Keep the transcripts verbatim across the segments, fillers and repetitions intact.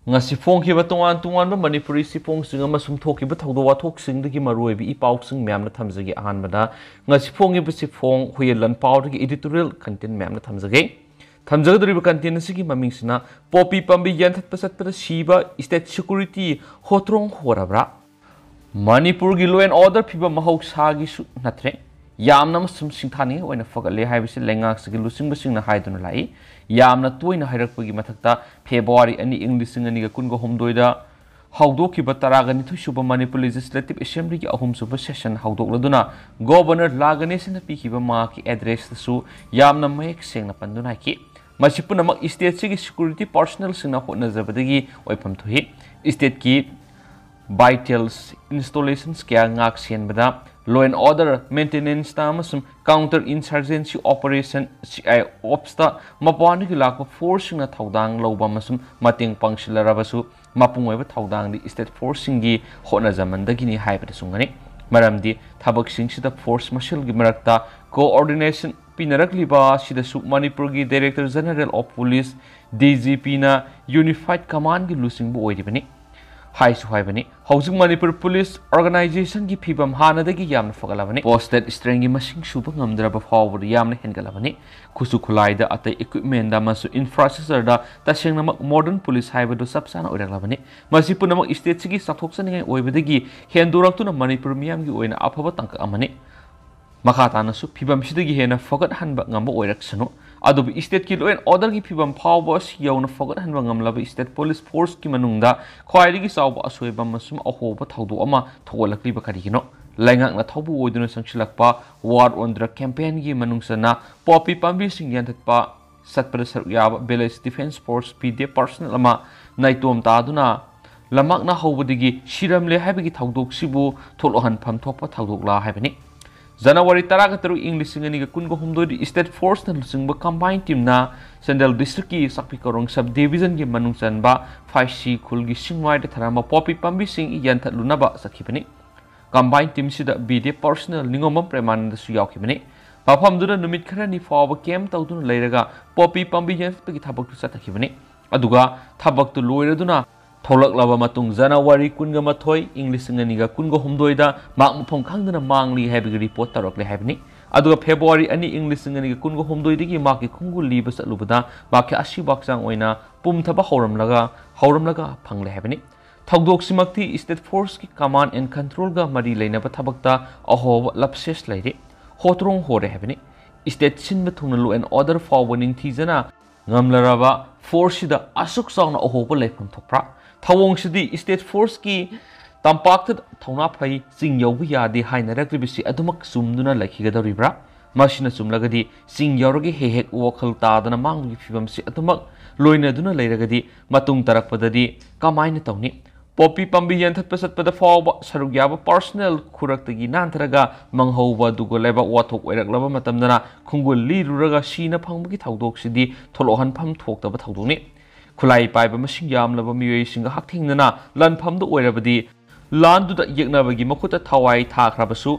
ꯉꯁꯤ ꯐꯣꯡꯈꯤꯕ ꯇꯣꯉꯥꯟ ꯇꯣꯉꯥꯟꯕ ꯃꯅꯤꯄꯨꯔꯤ ꯆꯦꯐꯣꯡꯁꯤꯡ ꯑꯃꯁꯨꯡ ꯊꯣꯛꯈꯤꯕ ꯊꯧꯗꯣꯛ ꯋꯥꯊꯣꯛꯁꯤꯡꯗꯒꯤ ꯃꯔꯨꯑꯣꯏꯕ ꯏ ꯄꯥꯎꯁꯤꯡ ꯃꯌꯥꯝꯅ ꯊꯝꯖꯒꯦ꯫ ꯑꯍꯥꯟꯕꯗ, ꯉꯁꯤ ꯐꯣꯡꯉꯤꯕ ꯆꯦꯐꯣꯡ ꯍꯨꯏꯌꯦꯟ ꯂꯟꯄꯥꯎꯗꯒꯤ editorial content ꯃꯌꯥꯝꯅ ꯊꯝꯖꯒꯦ꯫ ꯊꯝꯖꯒꯗꯧꯔꯤꯕ content ꯑꯁꯤꯒꯤ ꯃꯃꯤꯡꯁꯤꯅ "ꯄꯣꯄꯤ ꯄꯥꯝꯕꯤ ꯌꯥꯟꯊꯠꯄ ꯆꯠꯄꯗ ꯁꯤꯕ state security ꯍꯣꯇ꯭ꯔꯣꯡ ꯍꯣꯔꯕ꯭ꯔꯥ?" ꯃꯅꯤꯄꯨꯔꯒꯤ law and order ꯐꯤꯕꯝ ꯃꯍꯧꯁꯥꯒꯤꯁꯨ ꯅꯠꯇ꯭ꯔꯦ, ꯌꯥꯝꯅ ꯑꯃꯁꯨꯡ ꯁꯤꯡꯊꯥꯅꯤꯡꯉꯥꯏ ꯑꯣꯏꯅ ꯐꯒꯠꯂꯦ ꯍꯥꯏꯕꯁꯤ ꯂꯩꯉꯥꯛꯁꯤꯒꯤ ꯂꯨꯆꯤꯡꯕꯁꯤꯡꯅ ꯍꯥꯏꯗꯨꯅ ꯂꯥꯛꯏ꯫ ꯌꯥꯝꯅ ꯇꯣꯏꯅ ꯍꯥꯏꯔꯛꯄꯒꯤ ꯃꯊꯛꯇ, ꯐꯦꯕ꯭ꯔꯨꯋꯥꯔꯤ ꯑꯅꯤ, ꯏꯪ ꯂꯤꯁꯤꯡ ꯑꯅꯤꯒ ꯀꯨꯟꯒ ꯍꯨꯝꯗꯣꯏꯗ ꯍꯧꯗꯣꯛꯈꯤꯕ ꯇꯔꯥꯒ ꯅꯤꯊꯣꯏ ꯁꯨꯕ ꯃꯅꯤꯄꯨꯔ Legislative Assemblyꯒꯤ ꯑꯍꯨꯝꯁꯨꯕ session ꯍꯧꯗꯣꯛꯂꯗꯨꯅ Governor ꯂꯥ ꯒꯅꯦꯁꯟꯅ ꯄꯤꯈꯤꯕ ꯃꯍꯥꯛꯀꯤ addressꯇꯁꯨ ꯌꯥꯝꯅ ꯃꯌꯦꯛ ꯁꯦꯡꯅ ꯄꯟꯗꯨꯅ ꯍꯥꯏꯈꯤ, ꯃꯁꯤ ꯄꯨꯝꯅꯃꯛ stateꯁꯤꯒꯤ security personnelꯁꯤꯡꯅ ꯍꯣꯠꯅꯖꯕꯗꯒꯤ ꯑꯣꯏꯐꯝ ꯊꯣꯛꯏ꯫ Stateꯀꯤ vitals installations ꯀꯌꯥ ꯉꯥꯛ ꯁꯦꯟꯕꯗ, law and order maintenanceꯇ ꯑꯃꯁꯨꯡ counter insurgency operation, C I opsꯇ ꯃꯄꯥꯟꯗꯒꯤ ꯂꯥꯛꯄ forceꯁꯤꯡꯅ ꯊꯧꯗꯥꯡ ꯂꯧꯕ ꯑꯃꯁꯨꯡ ꯃꯇꯦꯡ ꯄꯥꯡꯁꯤꯜꯂꯔꯕꯁꯨ, ꯃꯄꯨꯡ ꯑꯣꯏꯕ ꯊꯧꯗꯥꯡꯗꯤ state forceꯁꯤꯡꯒꯤ ꯍꯣꯠꯅꯖꯃꯟꯗꯒꯤꯅꯤ ꯍꯥꯏꯕꯗ ꯆꯨꯝꯒꯅꯤ꯫ ꯃꯔꯝꯗꯤ ꯊꯕꯛꯁꯤꯡꯁꯤꯗ force ꯃꯁꯦꯜꯒꯤ ꯃꯔꯛꯇ coordination ꯄꯤꯅꯔꯛꯂꯤꯕ ꯑꯁꯤꯗꯁꯨ ꯃꯅꯤꯄꯨꯔꯒꯤ Director General of Police, DGPꯅ unified commandꯒꯤ ꯂꯨꯆꯤꯡꯕ ꯑꯣꯏꯔꯤꯕꯅꯤ꯫ ꯍꯥꯏꯁꯨ ꯍꯥꯏꯕꯅꯤ, ꯍꯧꯖꯤꯛ ꯃꯅꯤꯄꯨꯔ police organizationꯒꯤ ꯐꯤꯕꯝ ꯍꯥꯟꯅꯗꯒꯤ ꯌꯥꯝꯅ ꯐꯒꯠꯂꯕꯅꯤ꯫ Posted strengthꯒꯤ ꯃꯁꯤꯡ ꯁꯨꯕ ꯉꯝꯗ꯭ꯔꯕ ꯐꯥꯎꯕꯗ ꯌꯥꯝꯅ ꯍꯦꯟꯒꯠꯂꯕꯅꯤ꯫ ꯈꯨꯠꯁꯨ ꯈꯨꯠꯂꯥꯏꯗ, ꯑꯇꯩ equipmentꯗ ꯑꯃꯁꯨꯡ infrastructureꯗ ꯇꯁꯦꯡꯅꯃꯛ modern police ꯍꯥꯏꯕꯗꯨ ꯆꯞ ꯆꯥꯅ ꯑꯣꯏꯔꯛꯂꯕꯅꯤ꯫ ꯃꯁꯤ ꯄꯨꯝꯅꯃꯛ stateꯁꯤꯒꯤ ꯆꯥꯎꯊꯣꯛꯆꯅꯤꯡꯉꯥꯏ ꯑꯣꯏꯕꯗꯒꯤ ꯍꯦꯟꯗꯣꯔꯛꯇꯨꯅ ꯃꯅꯤꯄꯨꯔ ꯃꯤꯌꯥꯝꯒꯤ ꯑꯣꯏꯅ ꯑꯐꯕ ꯇꯥꯡꯀꯛ ꯑꯃꯅꯤ꯫ ꯃꯈꯥ ꯇꯥꯅꯁꯨ ꯐꯤꯕꯝꯁꯤꯗꯒꯤ ꯍꯦꯟꯅ ꯐꯒꯠꯍꯟꯕ ꯉꯝꯕ ꯑꯣꯏꯔꯛꯁꯅꯨ꯫ ꯑꯗꯨꯕꯨ stateꯀꯤ law and orderꯒꯤ ꯐꯤꯕꯝ ꯐꯥꯎꯕ ꯑꯁꯤ ꯌꯧꯅ ꯐꯒꯠꯍꯟꯕ ꯉꯝꯂꯕ state police forceꯀꯤ ꯃꯅꯨꯡꯗ ꯈ꯭ꯋꯥꯏꯗꯒꯤ ꯆꯥꯎꯕ ꯑꯁꯣꯏꯕ ꯑꯃꯁꯨꯡ ꯑꯍꯣꯕ ꯊꯧꯗꯣꯛ ꯑꯃ ꯊꯣꯛꯍꯜꯂꯛꯂꯤꯕ ꯀꯔꯤꯒꯤꯅꯣ? ꯂꯩꯉꯥꯛꯅ ꯊꯧꯕꯨ ꯑꯣꯏꯗꯨꯅ ꯆꯪꯁꯤꯜꯂꯛꯄ War on Drug campaignꯒꯤ ꯃꯅꯨꯡ ꯆꯟꯅ ꯄꯣꯄꯤ ꯄꯥꯝꯕꯤꯁꯤꯡ ꯌꯥꯟꯊꯠꯄ ꯆꯠꯄꯗ ꯁꯔꯨꯛ ꯌꯥꯕ Village Defence Force, VDF personnel ꯑꯃ ꯅꯥꯏꯇꯣꯝ ꯇꯥꯗꯨꯅ ꯂꯝꯃꯛꯅ ꯍꯧꯕꯗꯒꯤ ꯁꯤꯔꯝꯂꯦ ꯍꯥꯏꯕꯒꯤ ꯊꯧꯗꯣꯛꯁꯤꯕꯨ ꯊꯣꯛꯂꯛꯍꯟꯐꯝ ꯊꯣꯛꯄ ꯊꯧꯗꯣꯛꯂꯥ ꯍꯥꯏꯕꯅꯤ꯫ ꯖꯅꯋꯥꯔꯤ ꯇꯔꯥꯒ ꯇꯔꯨꯛ, ꯏꯪ ꯂꯤꯁꯤꯡ ꯑꯅꯤꯒ ꯀꯨꯟꯒ ꯍꯨꯝꯗꯣꯏꯗ state forceꯅ ꯂꯨꯆꯤꯡꯕ combined teamꯅ ꯆꯥꯟꯗꯦꯜ districtꯀꯤ ꯆꯥꯛꯄꯤ ꯀꯣꯔꯣꯡ sub divisionꯒꯤ ꯃꯅꯨꯡ ꯆꯟꯕ ꯐꯥꯏꯁꯤ ꯈꯨꯜꯒꯤ ꯁꯤꯡꯋꯥꯏꯗ ꯊꯥꯔꯝꯕ ꯄꯣꯄꯤ ꯄꯥꯝꯕꯤꯁꯤꯡ ꯌꯥꯟꯊꯠꯂꯨꯅꯕ ꯆꯠꯈꯤꯕꯅꯤ꯫ Combined teamꯁꯤꯗ VDF personnel ꯅꯤꯉꯣꯝꯕꯝ ꯄ꯭ꯔꯦꯃꯥꯅꯟꯗꯁꯨ ꯌꯥꯎꯈꯤꯕꯅꯤ꯫ ꯃꯐꯝꯗꯨꯗ ꯅꯨꯃꯤꯠ ꯈꯔꯅꯤ ꯐꯥꯎꯕ camp ꯇꯧꯗꯨꯅ ꯂꯩꯔꯒ ꯄꯣꯄꯤ ꯄꯥꯝꯕꯤ ꯌꯥꯟꯊꯠꯄꯒꯤ ꯊꯕꯛꯇꯨ ꯆꯠꯊꯈꯤꯕꯅꯤ꯫ ꯑꯗꯨꯒ ꯊꯕꯛꯇꯨ ꯂꯣꯏꯔꯗꯨꯅ ꯊꯣꯛꯂꯛꯂꯕ ꯃꯇꯨꯡ ꯖꯅꯋꯥꯔꯤ ꯀꯨꯟꯒ ꯃꯥꯊꯣꯏ, ꯏꯪ ꯂꯤꯁꯤꯡ ꯑꯅꯤꯒ ꯀꯨꯟꯒ ꯍꯨꯝꯗꯣꯏꯗ ꯃꯍꯥꯛ ꯃꯐꯝ ꯈꯪꯗꯅ ꯃꯥꯡꯂꯤ ꯍꯥꯏꯕꯒꯤ ꯔꯤꯄꯣꯔꯠ ꯇꯧꯔꯛꯂꯦ ꯍꯥꯏꯕꯅꯤ꯫ ꯑꯗꯨꯒ ꯐꯦꯕ꯭ꯔꯨꯋꯥꯔꯤ ꯑꯅꯤ, ꯏꯪ ꯂꯤꯁꯤꯡ ꯑꯅꯤꯒ ꯀꯨꯟꯒ ꯍꯨꯝꯗꯣꯏꯗꯒꯤ ꯃꯍꯥꯛꯀꯤ ꯈꯣꯡꯒꯨꯜ ꯂꯤꯕ ꯆꯠꯂꯨꯕꯗ ꯃꯍꯥꯛꯀꯤ ꯑꯁꯤꯕ ꯍꯛꯆꯥꯡ ꯑꯣꯏꯅ ꯄꯨꯝꯊꯕ ꯍꯧꯔꯝꯂꯒ ꯍꯧꯔꯝꯂꯒ ꯐꯪꯂꯦ ꯍꯥꯏꯕꯅꯤ꯫ ꯊꯧꯗꯣꯛꯁꯤꯃꯛꯇꯤ State Forceꯀꯤ Command and Controlꯒ ꯃꯔꯤ ꯂꯩꯅꯕ ꯊꯕꯛꯇ ꯑꯍꯣꯕ ꯂꯞꯁꯦꯁ ꯂꯩꯔꯤ꯫ ꯍꯣꯇ꯭ꯔꯣꯡ ꯍꯣꯔꯦ ꯍꯥꯏꯕꯅꯤ꯫ State ꯁꯤꯟꯕ ꯊꯨꯡꯅ law and order ꯐꯥꯎꯕ ꯅꯤꯡꯊꯤꯖꯅ ꯉꯝꯂꯔꯕ forceꯁꯤꯗ ꯑꯁꯨꯛ ꯆꯥꯎꯅ ꯑꯍꯣꯕ ꯂꯩꯐꯝ ꯊꯣꯛꯄ꯭ꯔꯥ? ꯊꯧꯑꯣꯡꯁꯤꯗꯤ State Forceꯀꯤ ꯇꯝꯄꯥꯛꯇ ꯊꯧꯅꯥ ꯐꯩ, ꯆꯤꯡ ꯌꯧꯕ ꯌꯥꯗꯦ ꯍꯥꯏꯅꯔꯛꯂꯤꯕꯁꯤ ꯑꯗꯨꯃꯛ ꯆꯨꯝꯗꯨꯅ ꯂꯩꯈꯤꯒꯗꯧꯔꯤꯕ꯭ꯔꯥ? ꯃꯁꯤꯅ ꯆꯨꯝꯂꯒꯗꯤ ꯆꯤꯡ ꯌꯧꯔꯒ ꯍꯦꯛ ꯍꯦꯛ ꯋꯥꯈꯜ ꯇꯥꯗꯅ ꯃꯥꯡꯕꯒꯤ ꯐꯤꯕꯝꯁꯤ ꯑꯗꯨꯃꯛ ꯂꯣꯏꯅꯗꯨꯅ ꯂꯩꯔꯒꯗꯤ ꯃꯇꯨꯡ ꯇꯥꯔꯛꯄꯗꯗꯤ ꯀꯃꯥꯏꯅ ꯇꯧꯅꯤ? ꯄꯣꯄꯤ ꯄꯥꯝꯕꯤ ꯌꯥꯟꯊꯠꯄ ꯆꯠꯄꯗ ꯐꯥꯎꯕ ꯁꯔꯨꯛ ꯌꯥꯕ personnel ꯈꯨꯔꯛꯇꯒꯤ ꯅꯥꯟꯊꯔꯒ ꯃꯥꯡꯍꯧꯕ ꯑꯗꯨꯒ ꯂꯩꯕꯥꯛ ꯋꯥꯊꯣꯛ ꯑꯣꯏꯔꯛꯂꯕ ꯃꯇꯝꯗꯅ ꯈꯣꯡꯒꯨꯜ ꯂꯤꯔꯨꯔꯒ ꯁꯤꯅ ꯐꯪꯕꯒꯤ ꯊꯧꯗꯣꯛꯁꯤꯗꯤ ꯊꯣꯛꯂꯛꯍꯟꯐꯝ ꯊꯣꯛꯇꯕ ꯊꯧꯗꯣꯛꯅꯤ꯫ ꯈꯨꯠꯂꯥꯏ ꯄꯥꯏꯕ ꯃꯁꯤꯡ ꯌꯥꯝꯂꯕ ꯃꯤꯑꯣꯏꯁꯤꯡꯒ ꯍꯛꯊꯦꯡꯅꯅ ꯂꯥꯟꯐꯝꯗ ꯑꯣꯏꯔꯕꯗꯤ ꯂꯥꯟꯗꯨꯗ ꯌꯦꯛꯅꯕꯒꯤ ꯃꯈꯨꯠꯇ ꯊꯋꯥꯏ ꯊꯥꯈ꯭ꯔꯕꯁꯨ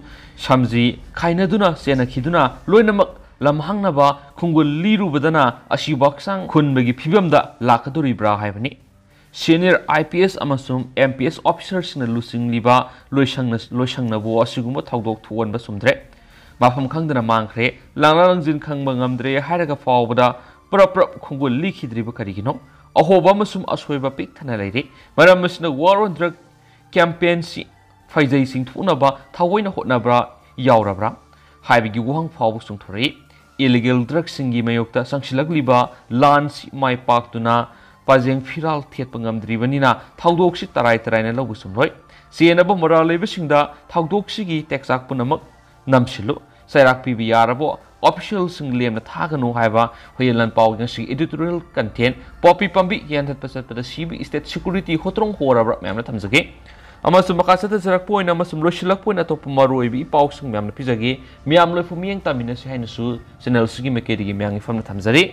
ꯁꯝꯖꯤ ꯈꯥꯏꯅꯗꯨꯅ ꯆꯦꯟꯅꯈꯤꯗꯨꯅ ꯂꯣꯏꯅꯃꯛ ꯂꯝꯍꯥꯡꯅꯕ ꯈꯣꯡꯒꯨꯜ ꯂꯤꯔꯨꯕꯗꯅ ꯑꯁꯤꯕ ꯍꯛꯆꯥꯡ ꯈꯨꯟꯕꯒꯤ ꯐꯤꯕꯝꯗ ꯂꯥꯛꯀꯗꯧꯔꯤꯕ꯭ꯔꯥ ꯍꯥꯏꯕꯅꯤ꯫ Senior IPS ꯑꯃꯁꯨꯡ MPS officerꯁꯤꯡꯅ ꯂꯨꯆꯤꯡꯂꯤꯕ ꯂꯣꯏꯁꯪꯅ-, ꯂꯣꯏꯁꯪꯅꯕꯨ ꯑꯁꯤꯒꯨꯝꯕ ꯊꯧꯗꯣꯛ ꯊꯣꯛꯍꯟꯕ ꯆꯨꯝꯗ꯭ꯔꯦ꯫ ꯃꯐꯝ ꯈꯪꯗꯅ ꯃꯥꯡꯈ꯭ꯔꯦ, ꯂꯥꯡꯂꯥ ꯂꯥꯡꯖꯤꯟ ꯈꯪꯕ ꯉꯝꯗ꯭ꯔꯦ ꯍꯥꯏꯔꯒ ꯐꯥꯎꯕꯗ ꯄ꯭ꯔꯞ ꯄ꯭ꯔꯞ ꯈꯣꯡꯒꯨꯜ ꯂꯤꯈꯤꯗ꯭ꯔꯤꯕ ꯀꯔꯤꯒꯤꯅꯣ? ꯑꯍꯣꯕ ꯑꯃꯁꯨꯡ ꯑꯁꯣꯏꯕ ꯄꯤꯛ ꯊꯟꯅ ꯂꯩꯔꯤ꯫ ꯃꯔꯝ ꯑꯁꯤꯅ War on Drug campaignꯁꯤ ꯐꯩꯖꯩ ꯆꯤꯡꯊꯣꯛꯅꯕ ꯊꯑꯣꯏꯅ ꯍꯣꯠꯅꯕ꯭ꯔꯥ ꯌꯥꯎꯔꯕ꯭ꯔꯥ ꯍꯥꯏꯕꯒꯤ ꯋꯥꯍꯪ ꯐꯥꯎꯕ ꯆꯣꯡꯊꯣꯔꯛꯏ꯫ Illegal drugꯁꯤꯡꯒꯤ ꯃꯥꯌꯣꯛꯇ ꯆꯪꯁꯤꯜꯂꯛꯂꯤꯕ ꯂꯥꯟꯁꯤ ꯃꯥꯏ ꯄꯥꯛꯇꯨꯅ ꯄꯥꯖꯦꯡ ꯐꯤꯔꯥꯜ ꯊꯦꯠꯄ ꯉꯝꯗ꯭ꯔꯤꯕꯅꯤꯅ ꯊꯧꯗꯣꯛꯁꯤ ꯇꯔꯥꯏ ꯇꯔꯥꯏꯅ ꯂꯧꯕ ꯆꯨꯝꯂꯣꯏ꯫ ꯆꯦꯟꯅꯕ ꯃꯣꯔꯥꯜ ꯂꯩꯕꯁꯤꯡꯗ ꯊꯧꯗꯣꯛꯁꯤꯒꯤ ꯇꯦꯛꯆꯥꯛ ꯄꯨꯝꯅꯃꯛ ꯅꯝꯁꯤꯜꯂꯨ꯫ ꯆꯩꯔꯥꯛ ꯄꯤꯕ ꯌꯥꯔꯕ officialꯁꯤꯡ ꯂꯦꯝꯅ ꯊꯥꯒꯅꯨ ꯍꯥꯏꯕ ꯍꯨꯌꯦꯟ ꯂꯥꯟꯄꯥꯎꯒꯤ ꯉꯁꯤꯒꯤ editorial content ꯄꯣꯄꯤ ꯄꯥꯝꯕꯤ ꯌꯥꯟꯊꯠꯄ ꯆꯠꯄꯗ ꯁꯤꯕ state security ꯍꯣꯇ꯭ꯔꯣꯡ ꯍꯣꯔꯕ꯭ꯔꯥ ꯃꯌꯥꯝꯅ ꯊꯝꯖꯒꯦ꯫ ꯑꯃꯁꯨꯡ ꯃꯈꯥ ꯆꯠꯊꯖꯔꯛꯄ ꯑꯣꯏꯅ ꯑꯃꯁꯨꯡ ꯂꯣꯏꯁꯤꯜꯂꯛꯄ ꯑꯣꯏꯅ ꯑꯇꯣꯞꯄ ꯃꯔꯨꯑꯣꯏꯕ ꯏ ꯄꯥꯎꯁꯤꯡ ꯃꯌꯥꯝꯅ ꯄꯤꯖꯒꯦ꯫ ꯃꯤꯌꯥꯝ ꯂꯣꯏꯐꯝ ꯃꯤꯠꯌꯦꯡ ꯇꯥꯃꯤꯟꯅꯁꯤ ꯍꯥꯏꯅꯁꯨ channelꯁꯤꯒꯤ ꯃꯥꯏꯀꯩꯗꯒꯤ ꯃꯌꯥꯝꯒꯤ ꯐꯝꯅ ꯊꯝꯖꯔꯤ꯫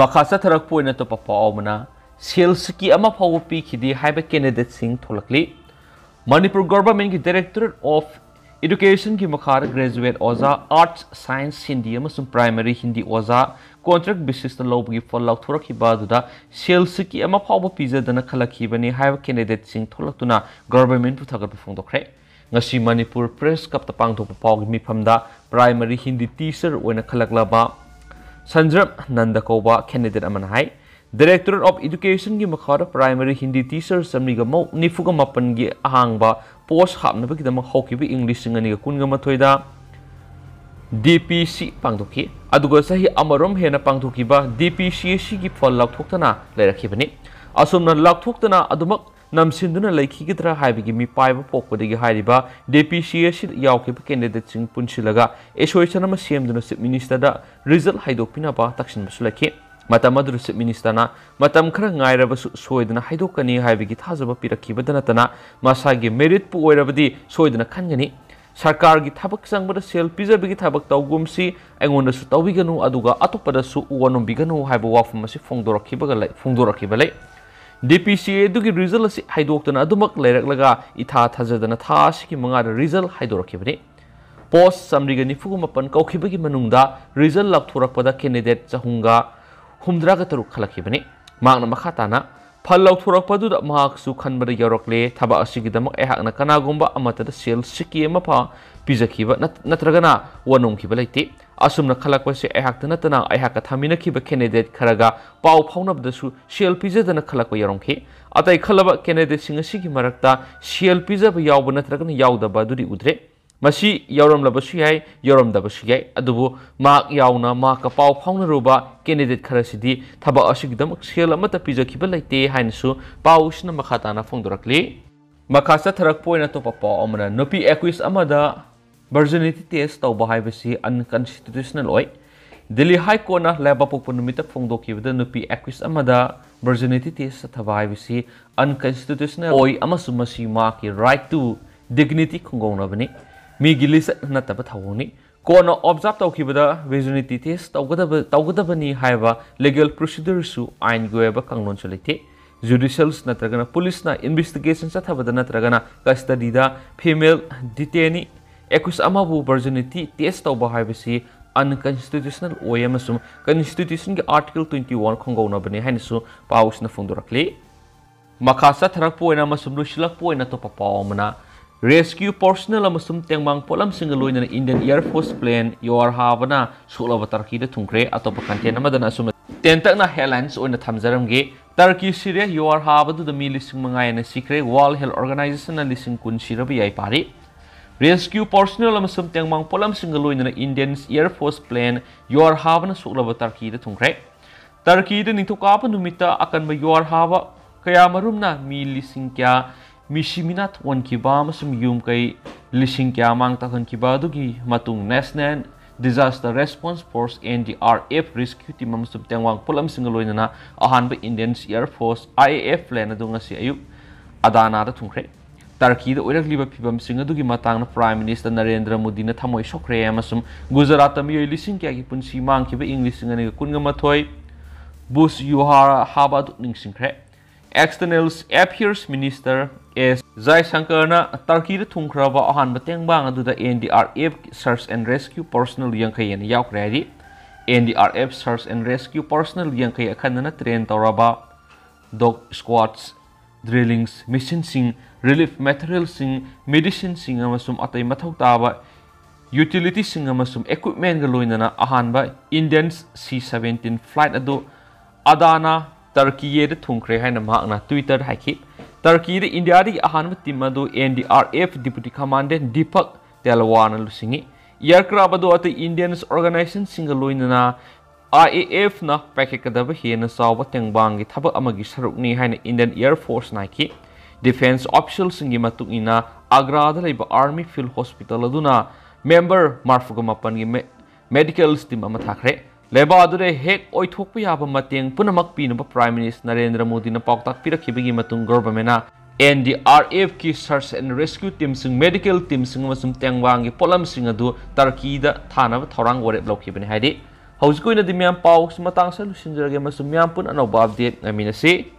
ꯃꯈꯥ ꯆꯠꯊꯔꯛꯄ ꯑꯣꯏꯅ ꯑꯇꯣꯞꯄ ꯄꯥꯎ ꯑꯃꯅ ꯁꯦꯜ ꯁꯤꯀꯤ ꯑꯃ ꯐꯥꯎꯕ ꯄꯤꯈꯤꯗꯦ ꯍꯥꯏꯕ candidateꯁꯤꯡ ꯊꯣꯛꯂꯛꯂꯤ꯫ ꯃꯅꯤꯄꯨꯔ governmentꯀꯤ Directorate of Educationꯒꯤ ꯃꯈꯥꯗ graduate ꯑꯣꯖꯥ Arts, Science, Hindi ꯑꯃꯁꯨꯡ Primary Hindi ꯑꯣꯖꯥ contract basisꯇ ꯂꯧꯕꯒꯤ ꯐꯜ ꯂꯥꯎꯊꯣꯔꯛꯈꯤꯕ ꯑꯗꯨꯗ ꯁꯦꯜ ꯁꯤꯀꯤ ꯑꯃ ꯐꯥꯎꯕ ꯄꯤꯖꯗꯅ ꯈꯜꯂꯛꯈꯤꯕꯅꯤ ꯍꯥꯏꯕ candidateꯁꯤꯡ ꯊꯣꯛꯂꯛꯇꯨꯅ governmentꯄꯨ ꯊꯥꯒꯠꯄ ꯐꯣꯡꯗꯣꯛꯈ꯭ꯔꯦ꯫ ꯉꯁꯤ ꯃꯅꯤꯄꯨꯔ Press Clubꯇ ꯄꯥꯡꯊꯣꯛꯄ ꯄꯥꯎꯒꯤ ꯃꯤꯐꯝꯗ primary Hindi teacher ꯑꯣꯏꯅ ꯈꯜꯂꯛꯂꯕ ꯁꯟꯖ꯭ꯔꯝ ꯅꯟꯗ ꯀꯧꯕ candidate ꯑꯃꯅ ꯍꯥꯏ, Directorate of Educationꯒꯤ ꯃꯈꯥꯗ primary Hindi teacher ꯆꯥꯃꯔꯤꯒ ꯅꯤꯐꯨꯒ ꯃꯥꯄꯟꯒꯤ ꯑꯍꯥꯡꯕ post ꯍꯥꯞꯅꯕꯒꯤꯗꯃꯛ ꯍꯧꯈꯤꯕ ꯏꯪ ꯂꯤꯁꯤꯡ ꯑꯅꯤꯒ ꯀꯨꯟꯒ ꯃꯥꯊꯣꯏꯗ DPC ꯄꯥꯡꯊꯣꯛꯈꯤ꯫ ꯑꯗꯨꯒ ꯆꯍꯤ ꯑꯃꯔꯣꯝ ꯍꯦꯟꯅ ꯄꯥꯡꯊꯣꯛꯈꯤꯕ DPC ꯑꯁꯤꯒꯤ ꯐꯜ ꯂꯥꯎꯊꯣꯛꯇꯅ ꯂꯩꯔꯛꯈꯤꯕꯅꯤ꯫ ꯑꯁꯨꯝꯅ ꯂꯥꯎꯊꯣꯛꯇꯅ ꯑꯗꯨꯃꯛ ꯅꯝꯁꯤꯟꯗꯨꯅ ꯂꯩꯈꯤꯒꯗ꯭ꯔꯥ ꯍꯥꯏꯕꯒꯤ ꯃꯤꯄꯥꯏꯕ ꯄꯣꯛꯄꯗꯒꯤ ꯍꯥꯏꯔꯤꯕ DPC ꯑꯁꯤꯗ ꯌꯥꯎꯈꯤꯕ candidateꯁꯤꯡ ꯄꯨꯟꯁꯤꯜꯂꯒ association ꯑꯃ ꯁꯦꯝꯗꯨꯅ Chief Ministerꯗ result ꯍꯥꯏꯗꯣꯛꯄꯤꯅꯕ ꯇꯛꯁꯤꯟꯕꯁꯨ ꯂꯩꯈꯤ꯫ ꯃꯇꯝ ꯑꯗꯨꯗ Chief Ministerꯅ ꯃꯇꯝ ꯈꯔ ꯉꯥꯏꯔꯕꯁꯨ ꯁꯣꯏꯗꯅ ꯍꯥꯏꯗꯣꯛꯀꯅꯤ ꯍꯥꯏꯕꯒꯤ ꯊꯥꯖꯕ ꯄꯤꯔꯛꯈꯤꯕꯗ ꯅꯠꯇꯅ ꯃꯁꯥꯒꯤ meritꯄꯨ ꯑꯣꯏꯔꯕꯗꯤ ꯁꯣꯏꯗꯅ ꯈꯟꯒꯅꯤ꯫ ꯁꯔꯀꯥꯔꯒꯤ ꯊꯕꯛ ꯆꯪꯕꯗ ꯁꯦꯜ ꯄꯤꯖꯕꯒꯤ ꯊꯕꯛ ꯇꯧꯒꯨꯝꯁꯤ, ꯑꯩꯉꯣꯟꯗꯁꯨ ꯇꯧꯕꯤꯒꯅꯨ, ꯑꯗꯨꯒ ꯑꯇꯣꯞꯄꯗꯁꯨ ꯋꯥꯅꯣꯝꯕꯤꯒꯅꯨ ꯍꯥꯏꯕ ꯋꯥꯐꯝ ꯑꯁꯤ ꯐꯣꯡꯗꯣꯔꯛꯈꯤꯕꯒ ꯂꯩ, ꯐꯣꯡꯗꯣꯔꯛꯈꯤꯕ ꯂꯩ꯫ DPC ꯑꯗꯨꯒꯤ result ꯑꯁꯤ ꯍꯥꯏꯗꯣꯛꯇꯅ ꯑꯗꯨꯃꯛ ꯂꯩꯔꯛꯂꯒ ꯏꯊꯥ ꯊꯥꯖꯗꯅ ꯊꯥ ꯑꯁꯤꯒꯤ ꯃꯉꯥꯗ result ꯍꯥꯏꯗꯣꯔꯛꯈꯤꯕꯅꯤ꯫ Post ꯆꯥꯃꯔꯤꯒ ꯅꯤꯐꯨꯒ ꯃꯥꯄꯟ ꯀꯧꯈꯤꯕꯒꯤ ꯃꯅꯨꯡꯗ result ꯂꯥꯎꯊꯣꯔꯛꯄꯗ candidate ꯆꯍꯨꯝꯒ ꯍꯨꯝꯗ꯭ꯔꯥꯒ ꯇꯔꯨꯛ ꯈꯜꯂꯛꯈꯤꯕꯅꯤ꯫ ꯃꯍꯥꯛꯅ ꯃꯈꯥ ꯇꯥꯅ ꯐꯜ ꯂꯧꯊꯣꯔꯛꯄꯗꯨꯗ ꯃꯍꯥꯛꯁꯨ ꯈꯟꯕꯗ ꯌꯧꯔꯛꯂꯦ꯫ ꯊꯕꯛ ꯑꯁꯤꯒꯤꯗꯃꯛ ꯑꯩꯍꯥꯛꯅ ꯀꯅꯥꯒꯨꯝꯕ ꯑꯃꯠꯇꯗ ꯁꯦꯜ ꯁꯤꯀꯤ ꯑꯃ ꯐꯥꯎ ꯄꯤꯖꯈꯤꯕ ꯅꯠ-, ꯅꯠꯇ꯭ꯔꯒꯅ ꯋꯥꯅꯣꯝꯈꯤꯕ ꯂꯩꯇꯦ꯫ ꯑꯁꯨꯝꯅ ꯈꯜꯂꯛꯄꯁꯦ ꯑꯩꯍꯥꯛꯇ ꯅꯠꯇꯅ ꯑꯩꯍꯥꯛꯀ ꯊꯥꯃꯤꯟꯅꯈꯤꯕ candidate ꯈꯔꯒ ꯄꯥꯎ ꯐꯥꯎꯅꯕꯗꯁꯨ ꯁꯦꯜ ꯄꯤꯖꯗꯅ ꯈꯜꯂꯛꯄ ꯌꯥꯎꯔꯝꯈꯤ꯫ ꯑꯇꯩ ꯈꯜꯂꯕ candidateꯁꯤꯡ ꯑꯁꯤꯒꯤ ꯃꯔꯛꯇ ꯁꯦꯜ ꯄꯤꯖꯕ ꯌꯥꯎꯕ ꯅꯠꯇ꯭ꯔꯒꯅ ꯌꯥꯎꯗꯕ ꯑꯗꯨꯗꯤ ꯎꯗ꯭ꯔꯦ꯫ ꯃꯁꯤ ꯌꯥꯎꯔꯝꯂꯕꯁꯨ ꯌꯥꯏ, ꯌꯥꯎꯔꯝꯗꯕꯁꯨ ꯌꯥꯏ, ꯑꯗꯨꯕꯨ ꯃꯍꯥꯛ ꯌꯥꯎꯅ ꯃꯍꯥꯛꯀ ꯄꯥꯎ ꯐꯥꯎꯅꯔꯨꯕ candidate ꯈꯔꯁꯤꯗꯤ ꯊꯕꯛ ꯑꯁꯤꯒꯤꯗꯃꯛ ꯁꯦꯜ ꯑꯃꯠꯇ ꯄꯤꯖꯈꯤꯕ ꯂꯩꯇꯦ ꯍꯥꯏꯅꯁꯨ ꯄꯥꯎꯁꯤꯅ ꯃꯈꯥ ꯇꯥꯅ ꯐꯣꯡꯗꯣꯔꯛꯂꯤ꯫ ꯃꯈꯥ ꯆꯠꯊꯔꯛꯄ ꯑꯣꯏꯅ ꯑꯇꯣꯞꯄ ꯄꯥꯎ ꯑꯃꯅ, ꯅꯨꯄꯤ ꯑꯦꯀ꯭ꯌꯨꯁ ꯑꯃꯗ virginity test ꯇꯧꯕ ꯍꯥꯏꯕꯁꯤ unconstitutional ꯑꯣꯏ꯫ ꯗꯤꯜꯂꯤ ꯍꯥꯏ ꯀꯣꯔꯠꯅ ꯂꯩꯕꯥꯛꯄꯣꯛꯄ ꯅꯨꯃꯤꯠꯇ ꯐꯣꯡꯗꯣꯛꯈꯤꯕꯗ ꯅꯨꯄꯤ ꯑꯦꯀ꯭ꯌꯨꯁ ꯑꯃꯗ virginity test ꯆꯠꯊꯕ ꯍꯥꯏꯕꯁꯤ unconstitutional ꯑꯣꯏ ꯑꯃꯁꯨꯡ ꯃꯁꯤ ꯃꯍꯥꯛꯀꯤ right to dignity ꯈꯨꯡꯒꯧꯅꯕꯅꯤ꯫ ꯃꯤꯒꯤ ꯂꯤꯆꯠ ꯅꯠꯇꯕ ꯊꯧꯑꯣꯡꯅꯤ꯫ ꯀꯣꯔꯠꯅ observe ꯇꯧꯈꯤꯕꯗ virginity test ꯇꯧꯒꯗꯕ, ꯇꯧꯒꯗꯕꯅꯤ ꯍꯥꯏꯕ legal procedureꯁꯨ ꯑꯥꯏꯟꯒꯤ ꯑꯣꯏꯕ ꯀꯥꯡꯂꯣꯟꯁꯨ ꯂꯩꯇꯦ꯫ Judicials ꯅꯠꯇ꯭ꯔꯒꯅ ꯄꯨꯂꯤꯁꯅ investigation ꯆꯠꯊꯕꯗ ꯅꯠꯇ꯭ꯔꯒꯅ custodyꯗ female detainee ꯑꯦꯀ꯭ꯌꯨꯁ ꯑꯃꯕꯨ virginity test ꯇꯧꯕ ꯍꯥꯏꯕꯁꯤ unconstitutional ꯑꯣꯏ ꯑꯃꯁꯨꯡ constitution ꯒꯤ article twenty one ꯈꯣꯡꯒꯧꯅꯕꯅꯤ ꯍꯥꯏꯅꯁꯨ ꯄꯥꯎꯁꯤꯅ ꯐꯣꯡꯗꯣꯔꯛꯂꯤ꯫ ꯃꯈꯥ ꯆꯠꯊꯔꯛꯄ ꯑꯣꯏꯅ ꯑꯃꯁꯨꯡ ꯂꯣꯏꯁꯤꯜꯂꯛꯄ ꯑꯣꯏꯅ ꯑꯇꯣꯞꯄ ꯄꯥꯎ ꯑꯃꯅ, rescue personnel ꯑꯃꯁꯨꯡ ꯇꯦꯡꯕꯥꯡ ꯄꯣꯠꯂꯝꯁꯤꯡꯒ ꯂꯣꯏꯅꯅ Indian Air Force plane ꯌꯣꯍꯥꯔ ꯍꯥꯕꯅ ꯁꯣꯛꯂꯕ ꯇꯔꯀꯤꯗ ꯊꯨꯡꯈ꯭ꯔꯦ꯫ ꯑꯇꯣꯞꯄ content ꯑꯃꯗꯅ ꯑꯁꯨꯝꯅ ꯇꯦꯟꯇꯛꯅ headlines ꯑꯣꯏꯅ ꯊꯝꯖꯔꯝꯒꯦ꯫ ꯇꯔꯀꯤ ꯁꯤꯔꯤꯌꯥ ꯌꯣꯍꯥꯔ ꯍꯥꯕꯗꯨꯗ ꯃꯤ ꯂꯤꯁꯤꯡ ꯃꯉꯥ ꯍꯦꯟꯅ ꯁꯤꯈ꯭ꯔꯦ꯫ World Health Organization ꯅ ꯂꯤꯁꯤꯡ ꯀꯨꯟ ꯁꯤꯔꯕ ꯌꯥꯏ ꯄꯥꯔꯤ꯫ Rescue personnel ꯑꯃꯁꯨꯡ ꯇꯦꯡꯕꯥꯡ ꯄꯣꯠꯂꯝꯁꯤꯡꯒ ꯂꯣꯏꯅꯅ Indian Air Force plane ꯌꯣꯍꯥꯔ ꯍꯥꯕꯅ ꯁꯣꯛꯂꯕ ꯇꯔꯀꯤꯗ ꯊꯨꯡꯈ꯭ꯔꯦ꯫ ꯇꯔꯀꯤꯗ ꯅꯤꯡꯊꯧꯀꯥꯕ ꯅꯨꯃꯤꯠꯇ ꯑꯀꯟꯕ ꯌꯣꯍꯥꯔ ꯍꯥꯕ ꯀꯌꯥ ꯃꯔꯨꯝꯅ ꯃꯤ ꯂꯤꯁꯤꯡ ꯀꯌꯥ ꯃꯤꯁꯤ ꯃꯤꯅꯥ ꯊꯣꯛꯍꯟꯈꯤꯕ ꯑꯃꯁꯨꯡ ꯌꯨꯝ ꯀꯩ ꯂꯤꯁꯤꯡ ꯀꯌꯥ ꯃꯥꯡ ꯇꯥꯛꯍꯟꯈꯤꯕ ꯑꯗꯨꯒꯤ ꯃꯇꯨꯡ National Disaster Response Force, N D R F, rescue team ꯑꯃꯁꯨꯡ ꯇꯦꯡꯕꯥꯡ ꯄꯣꯠꯂꯝꯁꯤꯡꯒ ꯂꯣꯏꯅꯅ ꯑꯍꯥꯟꯕ Indian Air Force, I A F, plane ꯑꯗꯨ ꯉꯁꯤ ꯑꯌꯨꯛ ꯑꯗꯥꯅꯥꯗ ꯊꯨꯡꯈ꯭ꯔꯦ꯫ ꯇꯔꯀꯤꯗ ꯑꯣꯏꯔꯛꯂꯤꯕ ꯐꯤꯕꯝꯁꯤꯡ ꯑꯗꯨꯒꯤ ꯃꯇꯥꯡꯗ Prime Minister ꯅꯔꯦꯟꯗ꯭ꯔ ꯃꯣꯗꯤꯅ ꯊꯃꯣꯏ ꯁꯣꯛꯈ꯭ꯔꯦ ꯑꯃꯁꯨꯡ ꯒꯨꯖꯔꯥꯠꯇ ꯃꯤꯑꯣꯏ ꯂꯤꯁꯤꯡ ꯀꯌꯥꯒꯤ ꯄꯨꯟꯁꯤ ꯃꯥꯡꯈꯤꯕ ꯏꯪ ꯂꯤꯁꯤꯡ ꯑꯅꯤꯒ ꯀꯨꯟꯒ ꯃꯥꯊꯣꯏ ꯕꯨꯁ ꯌꯨꯍꯥꯔ ꯍꯥꯕ ꯑꯗꯨ ꯅꯤꯡꯁꯤꯡꯈ꯭ꯔꯦ꯫ External Affairs Minister S ꯖꯥꯏꯁꯪꯀꯔꯅ ꯇꯔꯀꯤꯗ ꯊꯨꯡꯈ꯭ꯔꯕ ꯑꯍꯥꯟꯕ ꯇꯦꯡꯕꯥꯡ ꯑꯗꯨꯗ N D R F search and rescue personnel ꯌꯥꯡꯈꯩ ꯍꯦꯟꯅ ꯌꯥꯎꯈ꯭ꯔꯦ ꯍꯥꯏꯔꯤ꯫ N D R F search and rescue personnel ꯌꯥꯡꯈꯩ ꯑꯈꯟꯅꯅ train ꯇꯧꯔꯕ dog squads, drillings, ꯃꯦꯁꯤꯟꯁꯤꯡ, relief materialꯁꯤꯡ, medicineꯁꯤꯡ ꯑꯃꯁꯨꯡ ꯑꯇꯩ ꯃꯊꯧ ꯇꯥꯕ utilityꯁꯤꯡ ꯑꯃꯁꯨꯡ equipmentꯒ ꯂꯣꯏꯅꯅ ꯑꯍꯥꯟꯕ Indian C seventeen flight ꯑꯗꯨ ꯑꯗꯥꯅꯥ, ꯇꯔꯀꯤꯌꯦꯗ ꯊꯨꯡꯈ꯭ꯔꯦ ꯍꯥꯏꯅ ꯃꯍꯥꯛꯅ Twitterꯗ ꯍꯥꯏꯈꯤ꯫ ꯇꯔꯀꯤꯗ ꯏꯟꯗꯤꯌꯥꯗꯒꯤ ꯑꯍꯥꯟꯕ team ꯑꯗꯨ N D R F Deputy Commandant Deepak Talwarna ꯂꯨꯆꯤꯡꯏ꯫ Aircraft ꯑꯗꯨ ꯑꯇꯩ Indian organizationꯁꯤꯡꯒ ꯂꯣꯏꯅꯅ I A Fꯅ ꯄꯥꯏꯈꯠꯀꯗꯕ ꯍꯦꯟꯅ ꯆꯥꯎꯕ ꯇꯦꯡꯕꯥꯡꯒꯤ ꯊꯕꯛ ꯑꯃꯒꯤ ꯁꯔꯨꯛꯅꯤ ꯍꯥꯏꯅ Indian Air Forceꯅ ꯍꯥꯏꯈꯤ꯫ Defence officialꯁꯤꯡꯒꯤ ꯃꯇꯨꯡ ꯏꯟꯅ, ꯑꯒ꯭ꯔꯥꯗ ꯂꯩꯕ Army Field Hospital ꯑꯗꯨꯅ member ꯃꯔꯐꯨꯒ ꯃꯥꯄꯟꯒꯤ me-, medical team ꯑꯃ ꯊꯥꯈ꯭ꯔꯦ꯫ ꯂꯩꯕꯥꯛ ꯑꯗꯨꯗ ꯍꯦꯛ ꯑꯣꯏꯊꯣꯛꯄ ꯌꯥꯕ ꯃꯇꯦꯡ ꯄꯨꯝꯅꯃꯛ ꯄꯤꯅꯕ Prime Minister ꯅꯔꯦꯟꯗ꯭ꯔ ꯃꯣꯗꯤꯅ ꯄꯥꯎꯇꯥꯛ ꯄꯤꯔꯛꯈꯤꯕꯒꯤ ꯃꯇꯨꯡ, governmentꯅ N D R Fꯀꯤ search and rescue teamꯁꯤꯡ, medical teamꯁꯤꯡ ꯑꯃꯁꯨꯡ ꯇꯦꯡꯕꯥꯡꯒꯤ ꯄꯣꯠꯂꯝꯁꯤꯡ ꯑꯗꯨ ꯇꯔꯀꯤꯗ ꯊꯥꯅꯕ ꯊꯧꯔꯥꯡ ꯋꯥꯔꯦꯞ ꯂꯧꯈꯤꯕꯅꯤ ꯍꯥꯏꯔꯤ꯫ ꯍꯧꯖꯤꯛꯀꯤ ꯑꯣꯏꯅꯗꯤ ꯃꯤꯌꯥꯝ ꯄꯥꯎꯁꯤ ꯃꯇꯥꯡ ꯑꯁꯤꯗ ꯂꯣꯏꯁꯤꯟꯖꯔꯒꯦ ꯑꯃꯁꯨꯡ ꯃꯤꯌꯥꯝ ꯄꯨꯟꯅ ꯑꯅꯧꯕ update ꯉꯥꯏꯃꯤꯟꯅꯁꯤ꯫